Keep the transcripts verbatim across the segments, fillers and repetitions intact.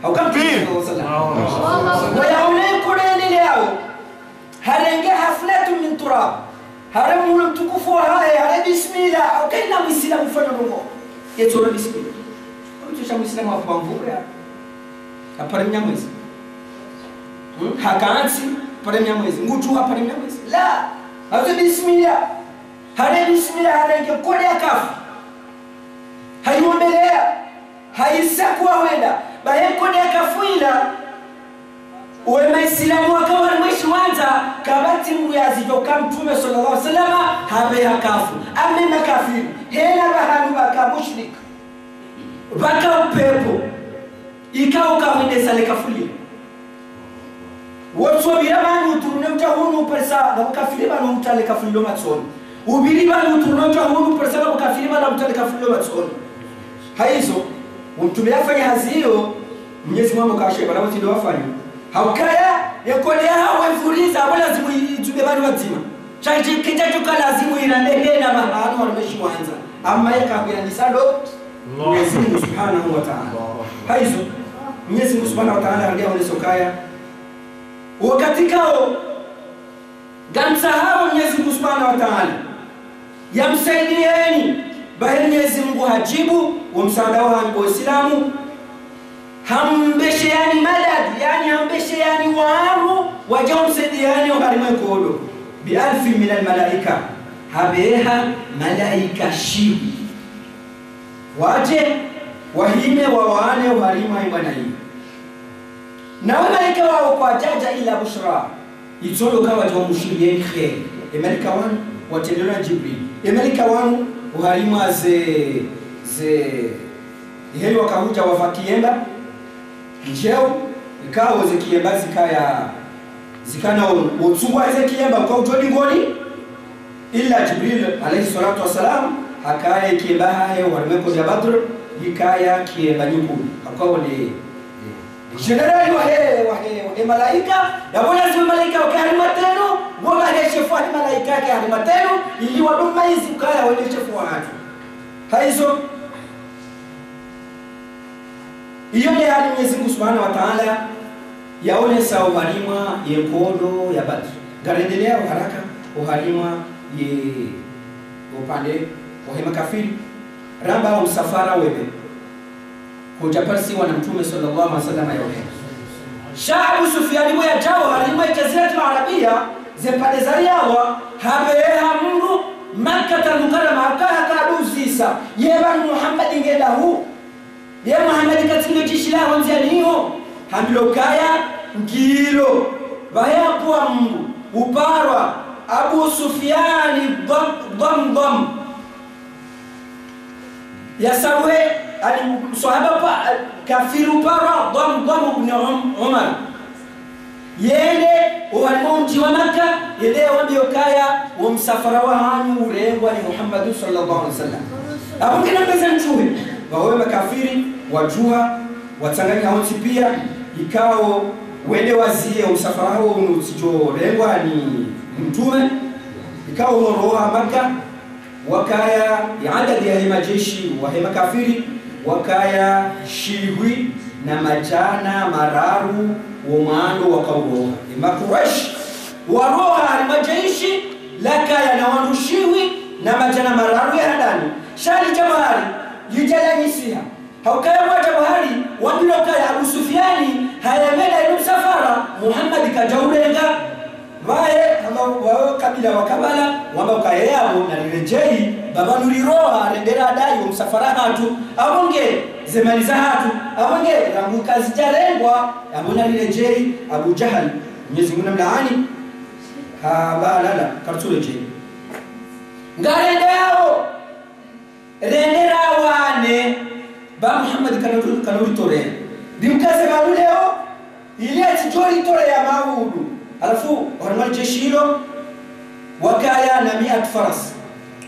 Hauka Mtrume swallallahu alayhi wasallam. Wayaone kurende leo. Harenge hafnatu min turab. Hare mhulu mtukufu wahahe, hare bismillah. Hauka ina Muislamu ufanya ndrongo yetsi hare bismillah. Mtru sha Muislamu hapvamvura. Hapare mnyamwezi. Hmm? Hakantsi, hapare mnyamwezi. Ngutru hapare mnyamwezi. La. Hare bismillah. Hare bismillah, harenge kole ya kafu. Hayombelea. Haisa kuwa wenda, baye kole ya kafu ila, uwe Maislamu waka wari mweshi wandza, kapvatsi mdru yazidjo ka Mtrume swallallahu alayhi wasallam, hapveha kafu. Ame makafiri, hena pvahanu pvaka mushrik, pvaka upepvo, ikao kahwendesa le kafu lilo. Wotsopvira pvanu uturune udja hunu uparisa na ukafiri pvanu umtale kafu lilo matsoni. Upviri pvanu uturune udja hunu uparisa na ukafiri pvanu umtale kafu lilo matsoni. Haizo, Mtrume yafanya hazi iyo, Mnyezi Mungu kashe, pvana wontsi ndo wafanya. Haukaya, ye kole yahawe pvuriza, apvo lazimu i-, itsuke pvanu pvadzima. Sha tsi, kidja tsuka lazimu irande hena pvahanu wari mweshi wandza. Amma yaka kuyandisa ndo, Mnyezi Mungu Subhanahu wa Ta'ala. Haizo, Mnyezi Mungu Subhanahu wa Ta'ala handi yaoneso kaya. Wakati kao, ngamtsahao Mnyezi Mungu Subhanahu wa Ta'ala yamsaidiyeni, baye Mnyezi Mungu hadjibu wo msaada wahanyu bo Islamu, hambesheyani madadi, yaani hambesheyani wandru wadja wamsaidiyani oharimwa ye nkodo. Bi alfin minal malaika, hapveha malaika shihwi. Wadje, wahime wawane oharimwa ye mbwana iyo. Nawo malaika wawo kwadjadja illa bushra. Itsolo kawadja wamushiriye kheri. Ye malaika wanu, watrendelwa na Djibril. Ye malaika wanu, oharimwa ze, ze, heli wakahudja wapva kiyemba, ndjeu, ikao ze kiyemba zikaya, zikana wo, wotsungwa ze kiyemba, kwa udjo dingoni, illa Djibril, alayhi swalatu wa salam, hakaya kiyemba hahe, oharimwa ye nkodo ya Badr, yikaya kiyemba nyikuu, hakwa wone, generali wahe, wahe, wahe malaika, yapvo lazimu malaika wake harimwa tenu, wo wahe shefu wahe malaika wake harimwa tenu, ili wadumaizi ukaya wende shefu wahatru. Haizo, iyo nde hali Mnyezi Mungu Subhanahu wa Ta'ala yaonesa oharimwa ye nkodo ya Badr. Ngarendelea oharaka oharimwa ye upande wahe makafiri. Ramba wo msafara webe. Kudja parisiwa na Mtrume swallallahu alayhi wasallam yaohema. Sha Abu Sufyani pvo yadjao harimwa ye Jaziratul Arabia, ze pande za Riyadh, hapveha mndru Makkatal Mukarrama, haka haka aduzisa, ye pvanu Muhammad ngenda hu? Ye Muhammad katsi ndo jeshi laho ndziani ho? Hambilwa ukaya ngilo. Pvahe hapvwa mndru uparwa Abu Sufyani Dham-, Dhamdham. Yasawe, ani, swahaba pa, kafiri uparwa Dhamdham ibn Um-, Umar. Yende oharimwa wo mdji wa Makka, yende yawambiye ukaya wo msafara wahanyu urengwa ni Muhammad swallallahu alayhi wasallam. Apvo ngena mbeza ntsuhe, wawe makafiri, wadjuha, watsanganya wontsi pia, ikao wende waziye wo msafara wawo unu utsidjo rengwa ni Mtrume, ikao woroha Makka, wakaya, ye adadi yahe majeshi wahe makafiri, wakaya shihwi na madjana mararu wo mwando wakauroha. Ye Makuraishi waroha ye majeshi lakaya na wandru shihwi na madjana mararu ya handani. Sha li djabari, lidja lanyisiha. Haukaya wadja pvahali, wambilwa ukaya Abu Sufyani, hayemena inu msafara, Muhammad kadja urenga. Pvahe, hamba, wawo kabila wa kabala, wamba ukaya yapvo, nariredjeyi, ba pvanu riroha, rendera adayi, wo msafara hatru, apvo nge, ze mali zahatru, apvo nge, rangu kazidjarengwa, apvo nariredjeyi, Abu Jahal, Mnyezi Mungu namlaani, hamba lala, kartsuredjeyi. Ngarende yapvo, rende rawane, ba Muhammad kanu-, kanuritoreya. Rimkaze pvanu leo, ili atsidjo ritoreya maudu. Halafu, oharimwa li jeshi lilo, wakaya na miat faras.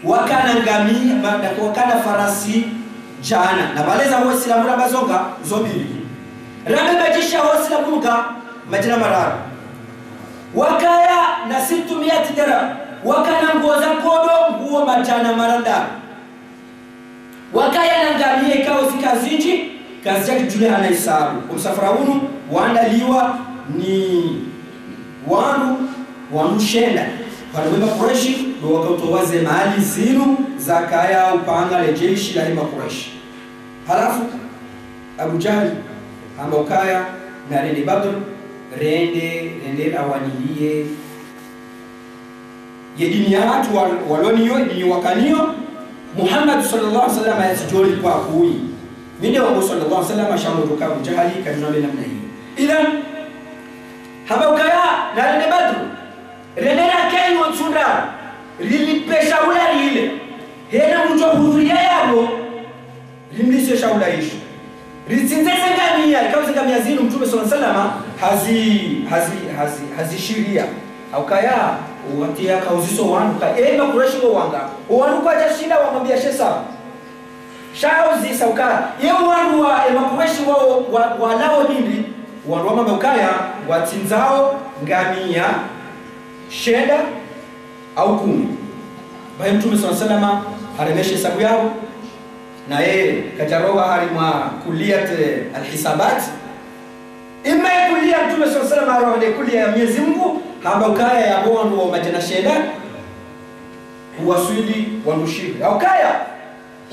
Wakana ngami-, ma-, na-, wakana farasi djana. Na pvaleza ho Islamu ramba zo nga, zo mbili. Rambe majeshi ya ho Islamu nga, madjana mararu. Wakaya na sittu miat dirham. Wakana nguo za nkodo, nguo madjana mararu. Wakaya na ngamiya ikao zika zindji, Kazidja kidjulihana hisabu. Omsafara unu wandaliwa ni wandru, wandru shenda. Wandru wa Makureshi, ndo wakautowa ze mali zinu zakaya upanga le jeshi la Makureshi. Halafu, Abu Jahali, hamba ukaya, narende Badru, rende, rende rawaniliye ye dini yahatru wa-, waloniyo, ye dini wakaniyo, Muhammad swallallahu alaihi wasallam yatsidjolipva kuyi. Minde wangu swallallahu alaihi wasallam, sha mdru ka Abu Jahali, kadjuna be namna hiyo. Idhan, hamba ukaya, narende Badru, rende rakeni wo ntsunda, rilipve shahula rile, hena mdru hudhuriya yapvo, rimlise shahula isho. Ritsindze ze ngamiya, ikao ze ngamiya zinu Mtrume swallallahu alaihi wasallam hazi, hazi, hazi, hazishiriya. Haukaya, wakati yakauzisa wandru, ka, e, Makureshi wo wanga. Wandru kwadjashinda wamwambiya she sawa. Sha hauzisa uka, ye wandru wa, e, Makureshi wao, wa, walawo hindri, wandru wamwambe ukaya, watsindzao ngamiya shenda, au kumi. Bahi Mtrume swallallahu alaihi wasallam haremeshe hisabu yapvo, naye kadjaroha harimwa kulliyat, eh, alhisabat. Imma ye kulliya Mtrume swallallahu alaihi wasallam haroha nde kulliya ya Mwenyezi Mungu, hamba ukaya yapvo wandru wa madjana shenda, huwaswili wandru shihwi. Haukaya,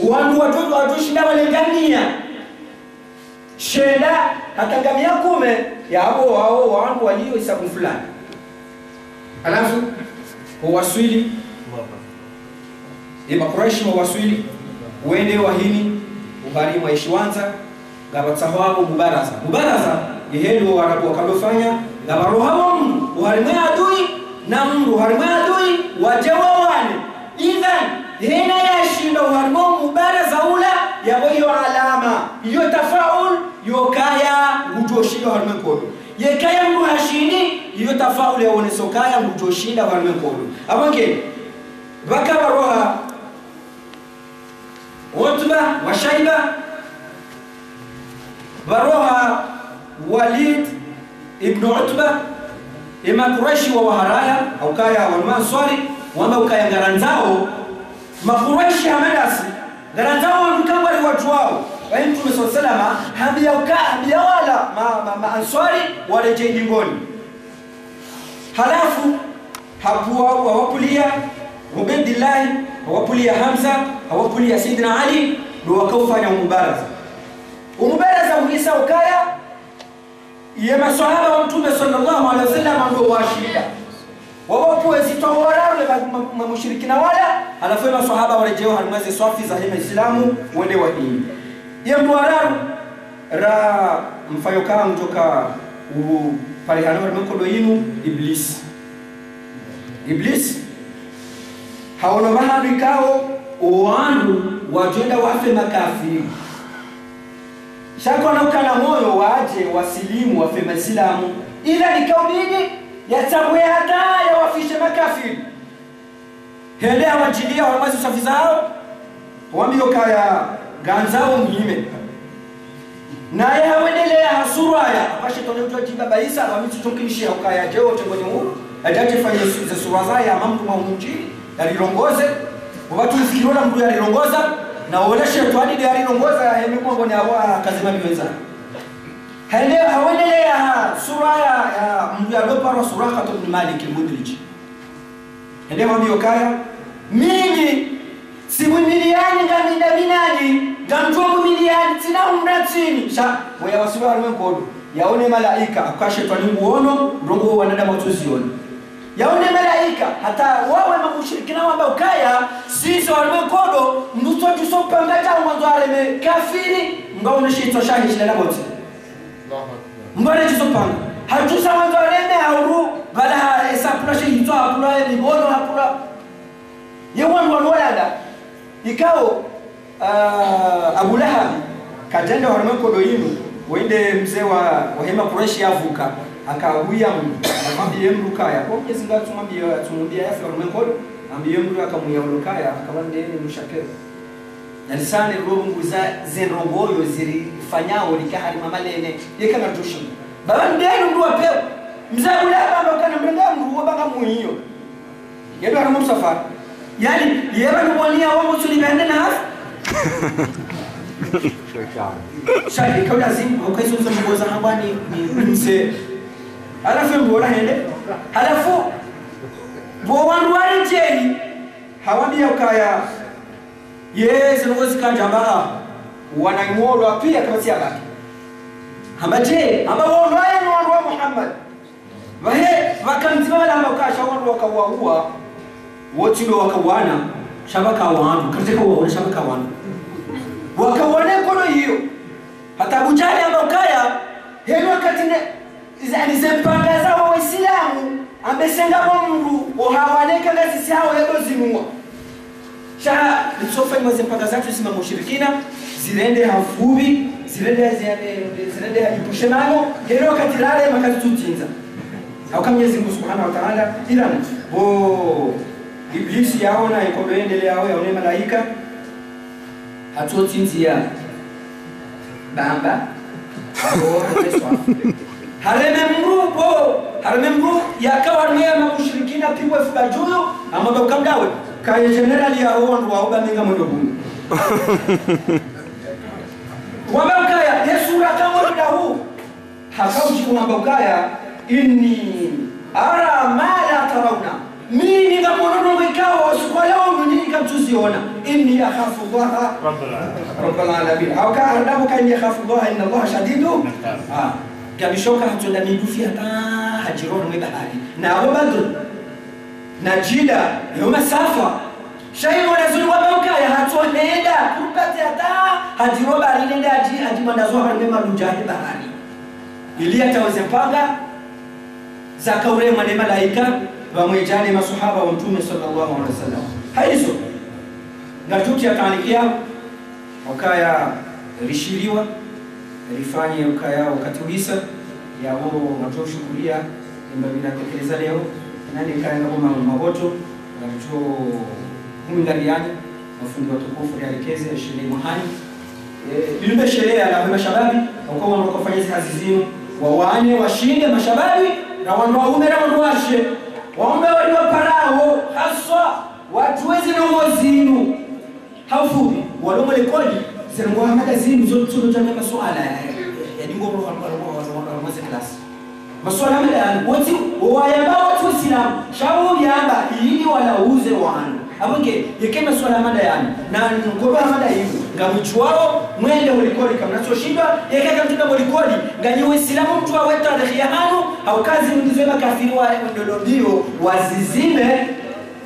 wandru watru, watru shinda wale ngamiya shenda, hata ngamiya kume, yapvo wao wandru waliyo hisabu fulani. Halafu, huwaswili, ye Makureshi huwaswili, wende wahini, uharimwa yeshiwandza, ngapvatsahwao mubaraza. Mubaraza, yeheli wo Warabu wakadofanya, ngapvarohao mndru, uharimwa ye adui, na mndru, uharimwa ye adui, wadje wawane. Idhan, hena yashinda uharimwa mubaraza ula, yapvo iyo alama, iyo tafaul, yokaya, ngudjoshinda uharimwa nkodo. Yekaya mndru hashindi, iyo tafaul yaonesa ukaya, ngudjoshinda uharimwa nkodo. Apvo nge, pvaka pvaroha, Utba wa Shaiba, pvaroha Walid ibn Utba, ye Makureshi wawaharaya, haukaya wanu Maanswari, wamba ukaya ngarandzao, Makureshi hama ndasi, ngarandzao wandru kangwari wadjuwao, bahi Mtrume swallallahu alaihi wasallam, hambiya uka, hambiya wala, ma, ma, Maanswari, waredjei nyingoni. Halafu, hakuwa, hawapvuliya Ubaidillahi, hawapvuliya Hamza, hawapvuliya Sayyidina Ali, ndo wakaufanya umubaraza. Umubaraza uhisa ukaya, ye maswahaba wa Mtrume swallallahu alaihi wasallam ndo washinda. Wawapvuwa zitwa wararu ne ma, ma, mamushirikina wala, halafu ye maswahaba waredjei harimwa ze swafi zahe Maislamu, wende wahini. Ye mndru wararu, ra mfayo ka mdjoka uparihana harimwa nkodo yinu, Iblis. Iblis, haono pvahanu ikao, owandru wadjwenda wafe makafiri. Sha kwana ukana moyo wadje wasilimu wafe Maislamu. Ila nikaubidi, yatsabuwe hata yawafishe makafiri. Hende hawadjiliya harimwa ze swafi zawo, wambiyo ukaya ngandzao muhime. Naye hawendeleya ha surwa ya, apvashe tone utwa djiba baisa, wami tsutsonkinishiha ukaya djewo tengoni huru, adjadje fanye su, ze surwa zaye, hama mndru mwa hundji, yarirongoze, wapvatsu mfikiri ola mndru yarirongoza, na ole shetwani nde yarirongoza, yahemi kwangoni apvo, ah, kazima biwenza. Hende, hawendeleya ha surwa ya, ya mndru yaloparwa Suraqat ibn Malik al-Mudlij. Hende hawambiyo ukaya, mimi, tsimwimiliyani, ngamina minani, ngamdjo mwimiliyani, tsina umra tsini. Sha, weya wasilo harimwa nkodo, yaone malaika, haka shetwani nguono, ndrongoo wanadamu watsuziona. Yaone malaika, hata wawo mamushirikina wamba ukaya, sisi harimwa nkodo, mndru tsodjuso panga dja mwandzo hareme kafiri, ngaone shitswa shahe shilala botsi. Allahu Akbar. Mndru aredjei zo panga. Hadjusa wandzo areme hauru, pvala ha, esa pula she hitswa, hapula ye mihono, hapula. Ye wandru wanu walala. Ikao, ah, Abu Lahabi, kadjenda harimwa nkodo yinu, wende mze wa, wahe Makureshi yavuka, haka huya mndru, hamwambiye mndru ukaya, ko Mwenyezi Mungu atsumwambiya, atsumwambiya yafe harimwa nkodo, hambiye mndru haka muya ula ukaya, haka wandeni mshakero. Nalisane rongoza ze ndrongoo zirifanyao rika harimwa malene. Yeka ngartushinda. Baba ndenu mndru wa pewu. Mze ula hamba ukana mrenga mndru wo banga muiyo. Yendo harimwa msafara. Yaani, yeba nuboniya wo mutsu libende na hafu. Sha ika lazimu, hauka izo ndrongoo za hambwa ni, ni, ni mze. Halafu mbo ola hende. Halafu, bo wandru wale djeli, hawambiya ukaya, ye, zinu ndrongoo zikandjamba, wana ngolwa piya kapvatsi ya baki. Hamba dje, hamba wolwaye ni wandru wa Muhammad. Pvahe, pvaka mdzima wala hamba ukaya sha wandru wakawaua, wontsi ndo wakawana, sha pvaka wandru, katseka waona, sha pvaka wandru. Wakawana kono iyo. Hata Abu Jahali hamba ukaya, henu wakati ne, iza, ni ze mpanga za wa Waislamu, ambe senga bo mndru, ohawaneka ngasi si hao leo zinua. Sha, litsofa imwa ze mpanga zatru sima mushirikina, zirende ha vumbi, zirende zi-, zirende ha ipushe mano, helo wakati lale makazi tutinza. Hauka Mwenyezi Mungu Subhanahu wa Ta'ala, ilana, bo Iblisi yaona, ikondo yendele yao, yaone malaika, hatsotsindzia. Bamba. Hareme mndru, bo, hareme mndru, yaka harumwa ye mamushirikina, pigwe fuba djuyo, amwamba ukaya mdawe, kaye jenerali ya wandru wa uba menga mwendo bunu. Wamba ukaya, ye sura kamwe mdahu. Haka udjibu hamba ukaya, إني أرى ما لا ترون. Mimi ngamwono ndrongoo ikao, usiku wa leo, nyinyi kamtsuziona. إني أخاف الله رب العالمين. رب العالمين. Hauka ardabu ka إني أخاف الله إن الله شديد. Ah. Kabishoka hatsonda midufi hata hadjiroro mwe bahari. Na abo Badru. Na Jida, yo masafa. Sha yi mwana zulu wamba ukaya hatsohenda, kurupate hata, hadjiro bahari nende hadji, hadji mwana zo harumwa ye maludja he bahari. Ili yatawe ze mpanga, zakauremwa ne malaika, pvamwedja ne maswahaba wa Mtrume swallallahu alaihi wasallam. Haizo, ngatsukia tanikia, ukaya rishiliwa, rifanye ukaya wakati uhisa, yabo ngamdjo shukuriya, imba bila tekeleza leo, nane kaya ngabo ma-, maboto, ngamdjo humingariyani, mafundi watukufu, riarekeze, shile mahani, Eh, ilumbe sheleya na mashababi, wako wandru wakofanya zi hazi zinu, wawane, washinde mashababi, na wandru waume na wandru washe, waume wali waparao, haswa, watru wezi ndrongoo zinu. Ha ufupi, walo mwe likoli, ze ndrongoo hama nda zinu, zo, zo, zo, maswala, eh, eh, ya dingo, walo, walo, walo, walo, walo, mwe ze klasi. Maswala manda yanu, wontsi, wayamba wontsi Usilamu, sha uyamba, ili walauze wanu. Abo nge, yeke maswala manda yanu, na nkolo manda yinu, ngamdjuwao, mwende mwe likoli, kamnatsoshindwa, yeke kamtsunda mwe likoli, nganyi Waislamu mtru wawe tarehi ya hanu, hauka zinu ndizo makafiri wa ndolondiyo, wazizime,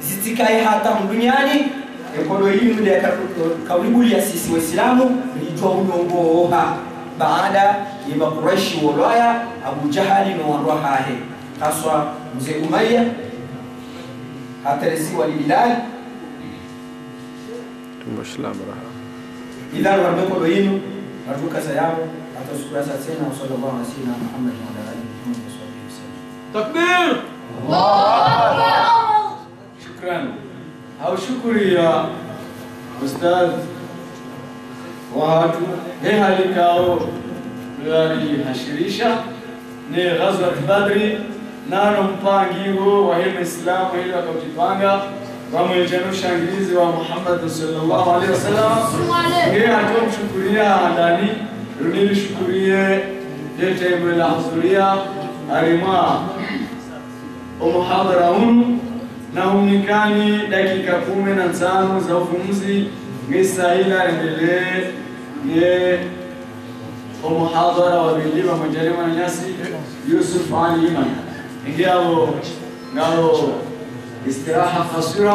zitsikaye hata mduniani, ekolo yinu nde ka-, kaulibuliya sisi Waislamu, ridjuwa ulongoha. Baada ye Makuraishi wolwaya, Abu Jahali no wandru wahahe. Haswa Mze Umayya, hateresiwa li Bilal. Tumbo Islam raha. Bilal wa mekolo yinu, atukaza yabo, hata usiku ya sa tsena, وصلى الله على سيدنا محمد وعلى آله وصحبه وسلم. Takbir! Allahu Akbar! Shukran. Haushukuriya Ustadh wahatru, he hali kao, yari hashirisha, ne Ghazwat Badri, nano mpangiho wahe Maislamu ili wakaudjipanga, pvamwedja no ushangirizi wa Muhammad swallallahu alaihi wasallam. Nge hatru mshukuriya handani, runi rishukuriye, leta imwe la hudhuriya, harimwa omuhadhara unu, na hunikani dakika kume na ntsanu za ufumuzi, nge sa ila endelee, nge omuhadhara wa pvili pvamwedja ne mwananyasi, Yusuf Ali Iman. Nge abo, ngao istiraha kaswira,